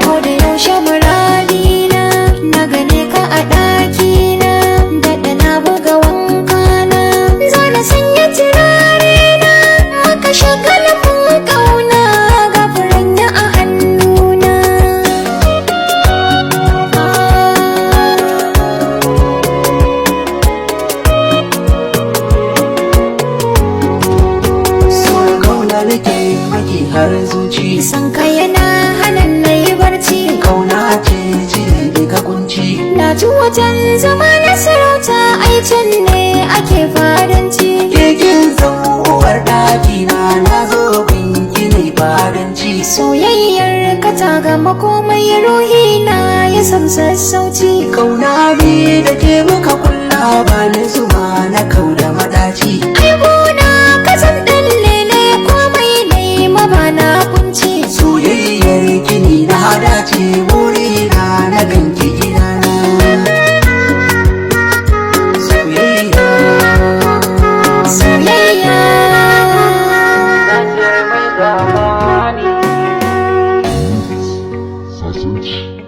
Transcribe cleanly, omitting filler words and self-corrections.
Ko da yaushe muradina na gane ka a ɗakina, daɗa na buga wankana, zana sanya turare na, maka shagalin ƙauna, ga furanni a hannuna. So kauna nake maki har zuci. San ka yana hana na yi barci. Kauna ce cire duka kunci. Na ji wajen zama na sarauta, ai can ne ake fadanci. Kekin zan uwar ɗaki na, na zo gunki ne fadanci. Soyayyar ka ta gama komai, ruhi na ya sam sassauci. Kauna ne da ke muka kulla, ba ni zuma na kauda madaci. Ai gona ka san ɗan lele, komai ne ma ba na kunci. Soyayyar gini na dace, burina na ganki gidana. Soyayya. Soyayya. Mai zamani. Sausage.